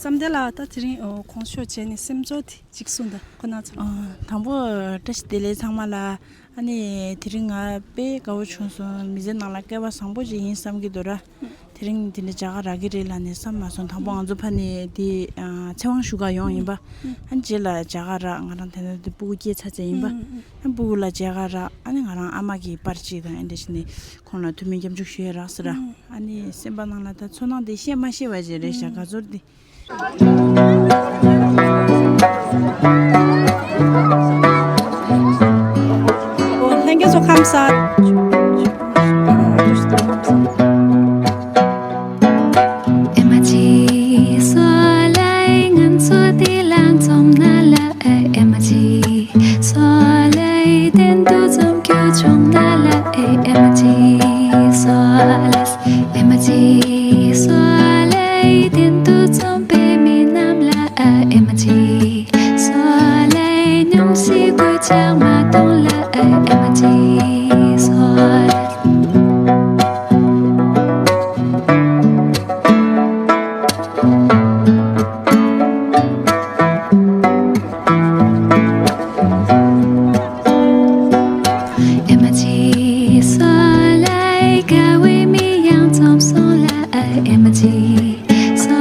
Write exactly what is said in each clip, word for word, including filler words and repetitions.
བསམ་གཏན་ལགས། ད་དེ་རིང་ཨོ་གོང་ཆོག་བྱས་ནས་སེམས་ཚོར་དེ་གཅིག་གསུངས་དང་ཁོ་ན་ཚོར། ཨ། དང་པོ་བཀྲ་ཤིས་བདེ་ལེགས་ཚང་མ་ལ། ཨ་ནི་དེ་རིང་ང་དཔེ་དགའ་བོ་བྱུང་སོང་། མི་ཚེ་ནང་ལ་སྐལ་བ་བཟང་པོ་ཅིག་ཡིན་བསམ་གྱི་འདུག་ར། དེ་རིང་འདི་འདྲ་མཇལ་ཁ་རག་གི་རེད་ལབ་ནས་བསམ་མ་སོང་། དང་པོ་ང་ཚོ་ཕ་ནས་དེ་ཨ་ཚེ་དབང་ཞུ་ག་ཡོང་ཡིན་པ། ཨ་ནི་རྗེས་ལ་མཇལ་ཁ་རག་ང་རང་དེ་ན་དེ་སྤུ་གུ་སྐྱེས་ཚར་ཚར་ཡིན་པ། ཨ་ནི་སྤུ་གུ་ལ་མཇལ་ཁ་རག་ཨ་ནི་ང་རང་ཨ་མ་གི་པར་གཅིག་དང་ཨེ་འདྲ་བྱས་ནས་ཁོང་ལ་ཐུགས་སྨོན་སྐྱབས་འཇུག་ཞུ་ཡས་རག་ཟེར་ར། ཨ་ནི་སེམས་པ་ནང་ལ་ད་ཚོར་སྣང་དེ་བཤད་མ་ཤེས་པ་ཅིག་རེད་ཤག་དགའ་ཚོར་དེ། ལྷན་རྒྱས་ཚོ་ཁམས་བཟང་། ཨེ་མ་ཅི་སོ་ལའི་ང་ཚོ་དེ་ལ་འཛོམས་ན་ལ་ཨེ་མ་ཅི་སོ་ལའི་གཏན་དུ་འཛོམས་རྒྱུ་བྱུང་ན་ལ་ཨེ་ཨེ་མ་ཅི་སོ་ལ། ཨེ་མ་ཅི་སོ་ལའི་གཏན་དུ་འཛོམས་པའི་མི་རྣམས་ལ་ཨེ་མ་ཅི་སོ་ལའི་སྙུང་གཞི་གོད་ཆག་མ་གཏོང་ལ་ཨེ་མ་ཅི་སོ་ལ། ཨེ་མ་ཅི་སོ་ལའི་དགའ་བའི་མི་ཡང་འཛོམས་སོང་ལ་ཨེ་མ་ཅི་སོ་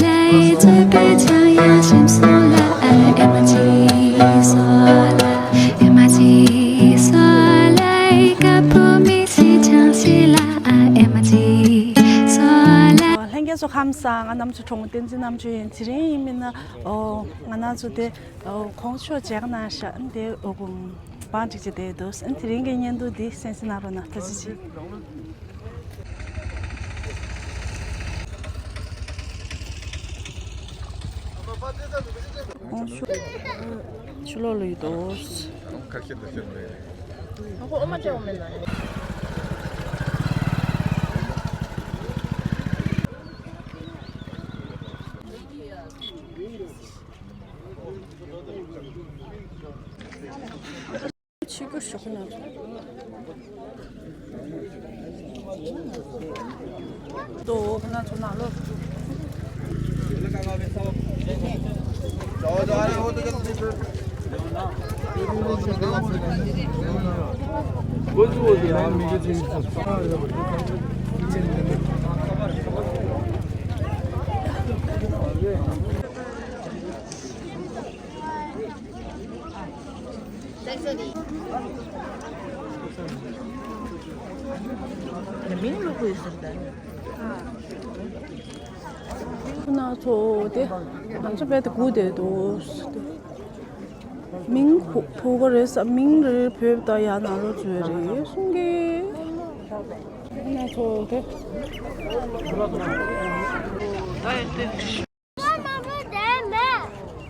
ལའི་རྩོད་པའི་ཆང་ཡང་ཞིམ་སོང་ལ་ཨེ་མ་ཅི་སོ་ལ། ཨེ་མ་ཅི་སོ་ལའི་དགའ་པོ་མི་སི་ཆང་ཞིག་ལ་ཨེ་མ་ཅི་སོ་ལ། ལྷན་རྒྱས་ཚོ་ཁམས་བཟང་། ང་རྣམ་ཚོ་གྲོང་བསྟན་འཛིན་རྣམ་དཔྱོད་ཡིན། དེ་རིང་ཡིན་མིན་ན་ཨོ་ང་རྣམ་ཚོ་དེ་ཨོ་གོང་ཆོག་མཇལ་ཁ་གནང་ཤག་འདི་ཨོ་གུང་བང་ཅིག་ཅིག་དེ་འདུག་དེ་རིང་གི་བརྙན་ཐུང་འདི་གསན་གཟིགས་གནང་རོགས་གནང་། ཐུགས་རྗེ་ཆེ། ཨོ་ཕྱི་ཕྱི་ལོགས་ལ་ཡོད་དོ། ཁ་ཤས་དུ་ཤོར་མེད། ཨ་ཁོ་ཨོ་མ་ཅེ་འོ་མེད་ན། ཆིག་སྒྱུར་ཞོག་ན། ཏོ་ཁོ་ན་ཚོ་ནང་ལོགས། མིང་ལོག་པའི་ཟེར་ད། ཁོ་ན་ཚོ་དེ་ང་ཚོ་བལ་དུ་སྒུག་བསྡད་འདུག་མིང་ཕུ་ཕུ་ག་རེ་ས་མིང་རེ་བོད་ད་ཡ་ན་རོ་ཚོས་རེ་གསུང་གི། ཁོ་ན་ཚོ་དེ།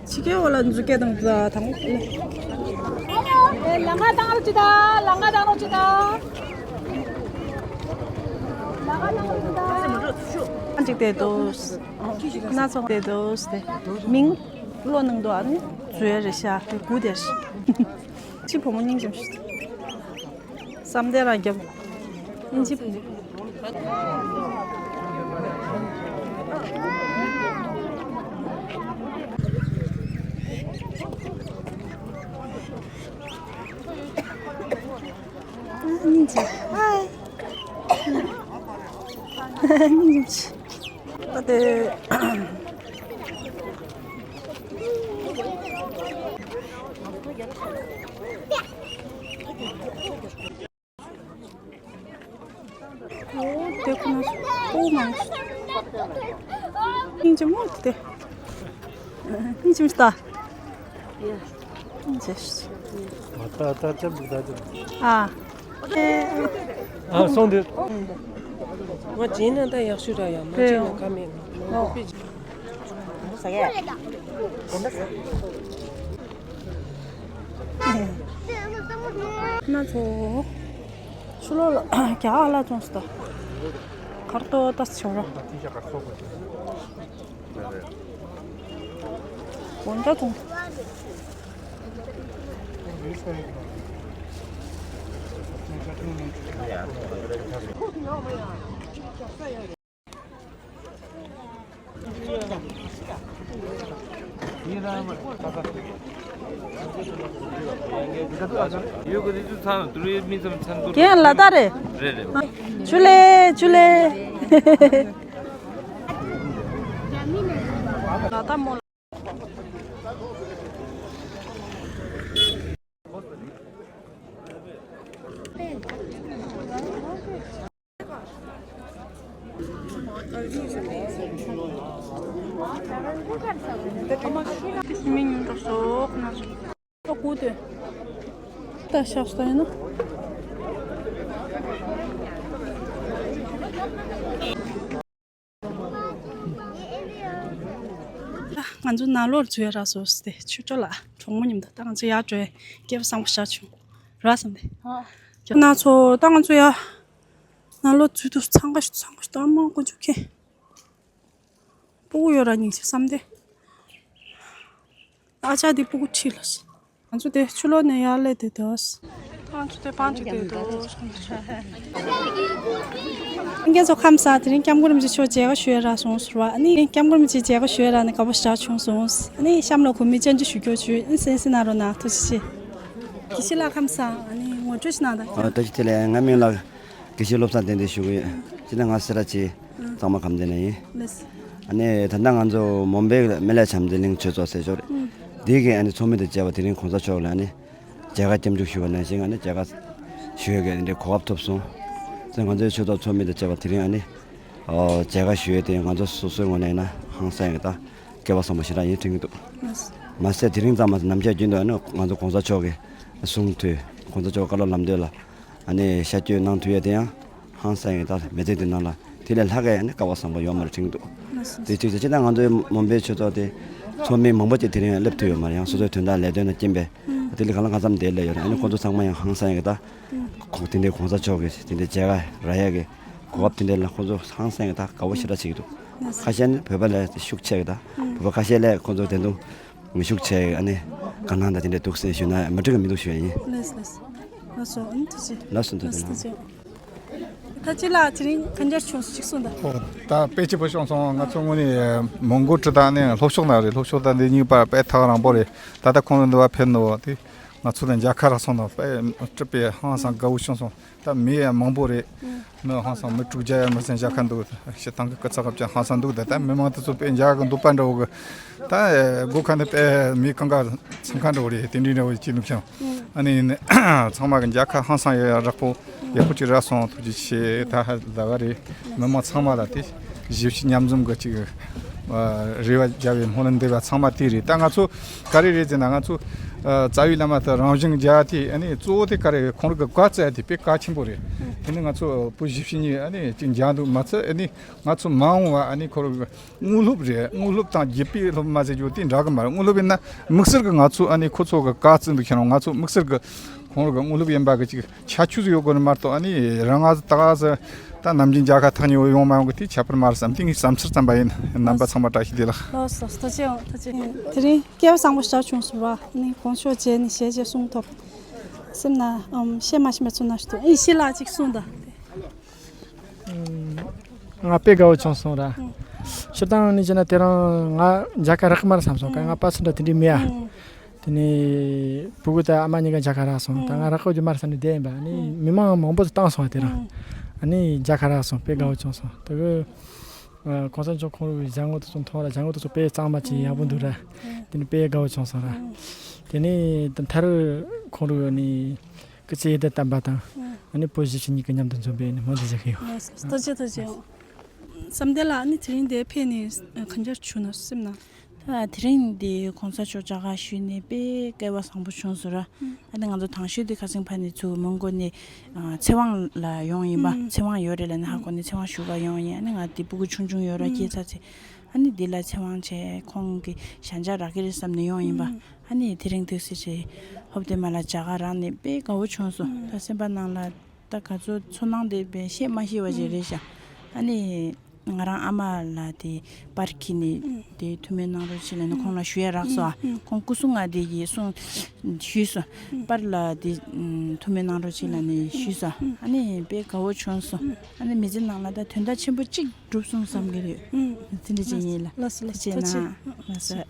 ཕྱི་རྒྱལ་བ་ལ་འཛུལ་སྐད་དང་དང་། ལང་ཀ་བཏང་རོགས་ཅི་ད། ལང་ཀ་བཏང་རོགས་ཅི་ད། ལང་ཀ་བཏང་རོགས་ཅི་ད། ཅིག་དེ་དོ། ཁོ་ན་ཚོ་དེ་དོ་སྟེ། མིང་བློ་ནང་དུ་ཨ་ནི་བཟོས་རེད་ཤག་དེ་དགུ་དེར། ཅི་བུ་མོ་སྙིང་རྗེ་མོ་ཞིག་བསམ་གཏན་ལ་རྒྱབ། ཨིན་ཇི། སྙིང་རྗེ། ཧའི། སྙིང་རྗེ། ད་དེ། ཨོ་དེ་ཁོ་ན་ཨོ་མ་སྙིང་རྗེ་མོ་དེ། སྙིང་རྗེ་མོ་ཞིག་ད། སྙིང་རྗེ་ཞིག་ད་ད་ད་ད་ད། ཨ། ཨ་སོང་དེ། ང་བྱས་ན་ད་ཡག་ཤོས་ར་ཡ་མ་བྱས་ན་ཁ་མེད་ང་། ཁོ་ན་ཚོ། ཕྱི་ལོགས་ལ་རྒྱ་གར་ལ་ཚོང་སྟེ། གར་ཏོ་ཏ་ཆོ་ར། གོང་ད་ཚོང་། རྒན་ལ་དྭགས་རེད། རེད་རེད། ཇུ་ལེ་ཇུ་ལེ། ལ་དྭགས་མོ། ད་ཤག་སྟོན་ཡིན་ན། ང་ཚོ་ནང་ལོགས་འཛུལ་ཡ་རག་སོང་སྟེ་ཆོས་གྲོགས་ལ་གྲོགས་མོ་མཉམ་དུ་ད་ང་ཚོ་ཡར་འགྲོ་ཡ་སྐལ་བ་བཟང་པོ་ཞིག་བྱུང་རག་བསམ་སྟེ། ཁྱོད་ན་ཚོ་ད་ང་ཚོ་ཡ་ནང་ལོགས་འཛུལ་དུས་འཚང་ཁ་ཤིག་འཚང་ཁ་ཤིག་ད་མང་དཀོན་མཆོག་མཁྱེན། སྤུ་གུ་ཡོད་ར་སྙིང་རྗེ་བསམ་སྟེ། ཨ་ཅག་འདི་སྤུ་གུ་ཁྲིད་ལ། ང་ཚོ་དེ་ཕྱི་ལོགས་ནས་ཡར་སླེབས་བསྡད་འདུག་ང་ཚོ་དེ་བང་ཁྲིད་བསྡད་འདུག་ལྷན་རྒྱས་ཚོ་ཁམས་བཟང་། དེ་རིང་སྐྱབས་མགོན་རིན་པོ་ཆེ་མཆོག་མཇལ་ཁ་ཞུ་ཡ་རག་སོང་ཟེར་བ། ཨ་ནི་སྐྱབས་མགོན་རིན་པོ་ཆེ་མཇལ་ཁ་ཞུ་ཡ་རག་ནས་དགའ་པོ་ཞེ་དྲག་བྱུང་སོང་། ཨ་ནི་གཤམ་ལ་གོ་མི་བཅར་འདྲི་ཞུ་རྒྱུ་བྱོས། ཨ་ནི་གསན་གཟིགས་གནང་རོགས་གནང་། ཐུགས་རྗེ་ཆེ། དགེ་བཤེས་ལགས་ཁམས་བཟང་། ཨ་ནི་ངོ་སྤྲོད་ཞིག་གནང་དང་། ཨ། ད་ཅི་དེ་ལས་ང་མིང་ལ། དགེ་བཤེས་བློ་བཟང་བསྟན་འཛིན་ཞུ་གི་ཡོད། སྤྱིར་ན་ང་སེ་ར་བྱེས། གཙང་མ་ཁམས་སྡེ་ནས་ཡིན། ལགས། ཨ་ནི་ད་ལྟ་ང་ཚོ་མོན་པའི་སྨན་བླའི་བྱམས་བརྩེའི་གླིང་ཆོས་ཚོགས་ཟེར་ཞོར། འདི་གི་ཨ་ནི་ཚོགས་མི་དང་བཅས་པ་དེ་རིང་གོང་ས་མཆོག་ལ་ཨ་ནི་མཇལ་ཁ་སྐྱབས་འཇུག་ཞུ་བ་ནང་བཞིན་ཨ་ནི་མཇལ་ཁ་ཞུ་ཡས་ཀྱི་འདི་གོ་སྐབས་ཐོབ་སོང་། ཙང་ང་ཚོའི་ཆོས་ཚོགས་ཚོགས་མི་དང་བཅས་པ་དེ་རིང་ཨ་ནི་ཨོ་མཇལ་ཁ་ཞུ་ཡས་དེ་ང་ཚོ་སོ་སོའི་ངོས་ནས་ཡིན་ན་ཧང་སང་ཡས་ཀྱི་ད་སྐལ་བ་བཟང་པོ་ཞེ་དྲག་ཡིན་དྲན་གྱི་འདུག་མ་ཟད་དེ་རིང་ཙམ་མ་ཟད་ནམ་མཁའི་རྒྱུན་དུ་ཨ་ནི་ང་ཚོ་གོང་ས་མཆོག་གི་གསུང་ཐོས། གོང་ས་མཆོག་བཀའ་སློབ་ལམ་སྟོན་ལ་ཨ་ནི་ཤར་བསྐྱོད་གནང་ཐུབ་ཡས་དེ་ཡང་ཧང་སང་ཡས་ད་མི་ཚེ་འདི་ནང་ལ་དེ་ལས་ལྷག་གི་ཨ་ནི་སྐལ་བ་བཟང་པོ་ཡོད་མ་རེད་དྲན་གྱི་འདུག་དེ་གཅིག་བྱས་ན་ང་ཚོའི་མོན་པའི་ཆོས་ཚོགས་དེ་ཚོགས་མི་མང་པོ་ཅིག་དེ་རིང་སླེབས་ཐུབ་ཡོད་མ་རེད། ཡང་སོ་སོའི་དོན་དག་ལས་དོན་དང་རྐྱེན་པས་དེ་ལས་གང་ལ་གང་འཚམ་དེ་སླེབས་ཡོད་རེད། ཨ་ནི་ཁོང་ཚོ་ཚང་མ་ཡང་ཧང་སང་ཡས་ཀྱི་ད་ཁོང་དེ་འདྲའི་གོང་ས་མཆོག་གི་དེ་འདྲའི་མཇལ་ཁ་རག་ཡས་ཀྱི་གོ་སྐབས་དེ་འདྲ་ལ་ཁོང་ཚོ་ཧང་སང་ཡས་ཀྱི་ད་དགའ་བོ་ཞེ་དྲག་བྱེད་ཀྱི་འདུག་ཁ་ཤས་ནི་བོད་པ་ལས་ཤུགས་ཆེ་གི་ད་བོད་པ་ཁ་ཤས་ལས་ཁོང་ཚོ་དེ་འདུག་ངོ་ཤུགས་ཆེ་ཨ་ནི་དགའ་སྣང་དང་དེ་འདྲ་འདུག་ཟེར་ཞུ་ན་མ་འགྲིག་གི་མི་འདུག་ཞུ་ཡ་ཡིན། ལགས་ལགས། ལགས་སོ། ཨ་ནི་ཐུགས་རྗེ་ཆེ། ལགས་སོ། ཐུགས་རྗེ་ཆེ། ལགས་སོ། ཐུགས་རྗེ་ཆེ། ད་ཅི་ལ་དེ་རིང་ག་འདྲ་བྱུང་སོང་ཅིག་གསུངས་དང་། ཨོ། ད་དཔེ་སྐྱིད་པོ་བྱུང་སོང་། ང་ཚོ་དངོས་གནས་མོན་གྷོ་གྲུ་ཐག་ནས་ལྷོ་ཕྱོགས་ན་རེད། ལྷོ་ཕྱོགས་ད་འདི་གཉིས་པ་དཔེ་ཐག་རིང་པོ་རེད། ད་ལྟ་ཁོང་ཚོ་འདི་བ་ཕེབས་ནོ་དེ་ང་ཚོ་ལ་མཇལ་ཁ་རག་སོང་ནོ་དཔེ་སྤྲོ་པོ་ཧང་སང་དགའ་བོ་བྱུང་སོང་། ད་མི་ཡང་མང་པོ་རེད། མི་ཧང་སང་མི་དྲུག་བརྒྱ་ཡར་མར་ཟིན་མཇལ་ཁ་འདུག་སྤྱིར་བཏང་གི་སྐུ་ཚབ་སྐབས་ཀྱང་ཧང་སང་འདུག་ད་ལྟ་མི་མང་དེ་ཚོ་དཔེ་མཇལ་གི་འདུག་པ་འདྲ་བོ་གི། ད་སྒོ་ཁ་ནས་དཔེ་མི་གང་ག་ཚང་ཁ་འདྲ་བོ་རེད། དེ་འདྲའི་འདྲ་བོ་ཅིག་འདུག་ཀྱང་ཨ་ནི་ཚང་མ་གི་མཇལ་ཁ་ཧང་སང་ཡག་ཡག་རག་པོ་ཡག་པོ་ཅིག་རག་སོང་། ཐུགས་རྗེ་ཆེ། ད་ཧ་ལས་པ་རེད། མི་མང་ཚང་མ་ལ་དེ་གཞིས་བྱེས་མཉམ་འཛོམས་གི་ཅིག་རེ་བ་རྒྱབ་པའི་སྨོན་ལམ་འདེབས་པ་ཚང་མ་དེ་རེད། ད་ང་ཚོ་ག་རེ་རེད་ཟེར་ན་ང་ཚོ་ཨ་རྩ་བའི་བླ་མ་དང་རང་བཞིན་མཇལ་དེ་ཨ་ནི་གཙོ་བོ་དེ་ག་རེ་རེད། ཁོང་རང་གི་བཀའ་སྩལ་དེ་དཔེ་གལ་ཆེན་པོ་རེད། དེ་ནི་ང་ཚོ་བོད་གཞིས་བྱེས་གཉིས་ཨ་ནི་ཅིག་མཇལ་འདུག་མ་ཚད་ཨ་ནི་ང་ཚོ་མ་འོངས་པ་ཨ་ནི་ཁོ་རང་གི་དངོས་སློབ་རེད། དངོས་སློབ་དང་རྒྱུད་པའི་སློབ་མ་ཟེར་རྒྱུ་དེ་འདྲ་གི་མ་རེད། དངོས་སློབ་ཡིན་ན་དམིགས་བསལ་གི་ང་ཚོ་ཨ་ནི་ཁོ་ཚོ་གི་བཀའ་བརྩི་འདུག་ཁྱེད་རང་ང་ཚོ་དམིགས་བསལ་གི་ཁོང་རང་གི་དངོས་སློབ་ཡིན་པ་གི་ཅིག་ཁྱད་ཆོས་ཡོད་དགོས་ནི་མ་གཏོགས་ཨ་ནི་རང་ང་ཚོ་ད་ག་ཚོད་ད་ནམ་རྒྱུན་མཇལ་ཁ་ཐག་ཉེ་བོ་ཡོང་མ་ཡོང་གི་དེ་ཁྱད་པར་མ་རེད་བསམ། དེ་ངའི་བསམ་ཚུལ་ཙམ་པ་ཡིན། རྣམ་པ་ཚང་མ་བཀྲ་ཤིས་བདེ་ལེགས། ལགས་སོ། ཐུགས་རྗེ་ཆེ། ཐུགས་རྗེ་ཆེ། དེ་རིང་སྐལ་བ་བཟང་པོ་ཞིག་བྱུང་སོང་བ། ཨ་ནི་གོང་མཆོག་མཇལ་ནས་ཞལ་མཇལ་གསུང་ཐོབ། སེམས་ན་ཨམ་བཤད་མ་ཤེས་པའི་ཚོར་སྣང་ཞིག་འདུག་ཨེ་ཤི་ལ་ཅིག་གསུངས་དང་། ང་དཔེ་དགའ་བོ་བྱུང་སོང་ར། སྤྱིར་བཏང་ནི་བྱས་ན་དེ་རིང་ང་མཇལ་ཁ་རག་གི་མ་རེད་བསམ་སོང་། ཀ་ང་པ་ཚོ་འདྲ་དེ་འདྲའི་མེད་ཨ། དེ་ནས་སྤུ་གུ་དང་ཨ་མ་གཉིས་ཀ་མཇལ་ཁ་རག་སོང་། ད་ང་རག་གོ་རྒྱུ་མ་རེད་བསམ་ནས་བསྡད་ཡིན་པ། ཨ་ནི་མི་མང་མང་པོ་ཚོ་བཏང་སོང་བ་དེ་རིང་། ཨ་ནི་མཇལ་ཁ་རག་སོང་། དཔེ་དགའ་བོ་བྱུང་སོང་། དེ་གི་གོང་ས་མཆོག་ཁོང་རང་གི་ཞལ་ངོ་དེ་ཚོ་མཐོང་ར། ཞལ་ངོ་དེ་ཚོ་དཔེ་གཙང་མ་ཅིག་ཡག་པོ་འདུག་ར། དེ་ནི་དཔེ་དགའ་བོ་བྱུང་སོང་ར། དེ་ནས་ད་མཐར་ཁོང་རང་གི་ནི། སྐུ་ཚེ་ཡུན་དུ་བརྟན་པ་དང་། ཨ་ནི་བོད་གཞིས་བྱེས་གཉིས་ཀྱི་མཉམ་དུ་འཛོམས་པའི་ནི་སྨོན་འདུན་ཞུ་གི་ཡོད། ཐུགས་རྗེ་ཆེ། ཐུགས་རྗེ་ཆེ། བསམ་གཏན་ལགས་ཨ་ནི་དེ་རིང་འདིར་ཕེབས་ནས་གང་ཅིར་བྱུང་ན་སེམས་ནང་། ད་དེ་རིང་འདི་གོང་ས་མཆོག་མཇལ་ཁ་ཞུས་ནས་དཔེ་སྐལ་བ་བཟང་པོ་བྱུང་སོང་ར། ཨ་ནི་ང་ཚོ་དང་ཤོས་དེ་ཁ་སང་ཕ་ནས་ཚུར་མོན་གྷོ་ནས་ཨ་ཚེ་དབང་ལ་ཡོང་ཡིན་པ། ཚེ་དབང་ཡོད་རེད་ལབ་ནས་ཧ་གོ་ནས་ཚེ་དབང་ཞུ་ག་ཡོང་ཡིན། ཨ་ནི་ང་འདི་སྤུ་གུ་ཆུང་ཆུང་ཡོད་ར་སྐྱེས་ཚར་ཚེ། ཨ་ནི་འདི་ལ་ཚེ་དབང་བྱས་ཁོང་གི་ཞལ་མཇལ་རག་གི་རེད་བསམ་ནས་ཡོང་ཡིན་པ། ཨ་ནི་དེ་རིང་དུས་སི་ཆེ་ཧོབ་དེ་མ་ལ་མཇལ་ཁ་རག་ནས་དཔེ་དགའ་བོ་བྱུང་སོང་། ད་སེམས་པ་ནང་ལ་ད་ག་ཚོད་ཚོར་སྣང་དེ་དཔེ་བཤད་མ་ཤེས་པ་ཞིག་རེད་ཤག་ཨ་ནི་ང་རང་ཨ་མ་ལ་དེ་པར་ཁྱེར་ནས་དེ་ཐུགས་སྨོན་གནང་རོགས་བྱེད་ལབ་ནས་ཁོང་ལ་ཞུ་ཡ་རག་སོང་། ཨ་ཁོང་སྐུ་སྲུང་ང་དེ་ཡིས་གསུང་ཞུས་སོང་། པར་ལ་དེ་ཐུགས་སྨོན་གནང་རོགས་བྱེད་ལབ་ནས་ཞུས་སོང་། ཨ་ནི་དཔེ་དགའ་བོ་བྱུང་སོང་། ཨ་ནི་མི་ཚེ་ནང་ལ་ད་དོན་དག་ཆེན་པོ་གཅིག་འགྲུབ་སོང་བསམ་གྱི་རེད། ཨུམ། དེ་འདྲ་ཅིག་ཡིན་ལ། ལགས་སོ་ལགས་སོ། ཐུགས་རྗེ་ཆེ་གནང་། ལགས་སོ།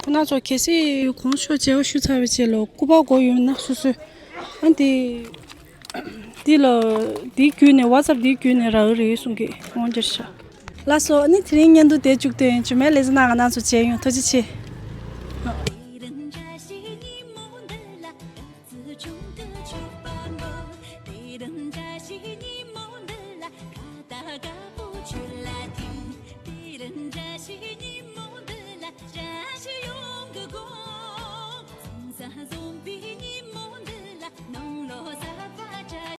ཁོ་ན་ཚོ་གལ་སྲིད་གོང་ཞུ་བྱས་པ་ཞུ་ཚར་བའི་རྗེས་ལ་སྐུ་པར་དགོས་ཡོད་ན་སོ་སོས་ཨ་འདི་འདི་ལ་འདི་བརྒྱུད་ནས་WhatsApp་འདི་བརྒྱུད་ནས་རག་གི་རེད་གསུང་གི་འོང་འགྱུར་ཤག་ལགས་སོ། ཨ་ནི་དེ་རིང་བརྙན་ཐུང་དེ་མཇུག་བསྡུ་ཡིན། རྗེས་མའི་ལེ་ཚན་ནང་ང་རང་ཚོ་མཇལ་ཡོང་། ཐུགས་རྗེ་ཆེ།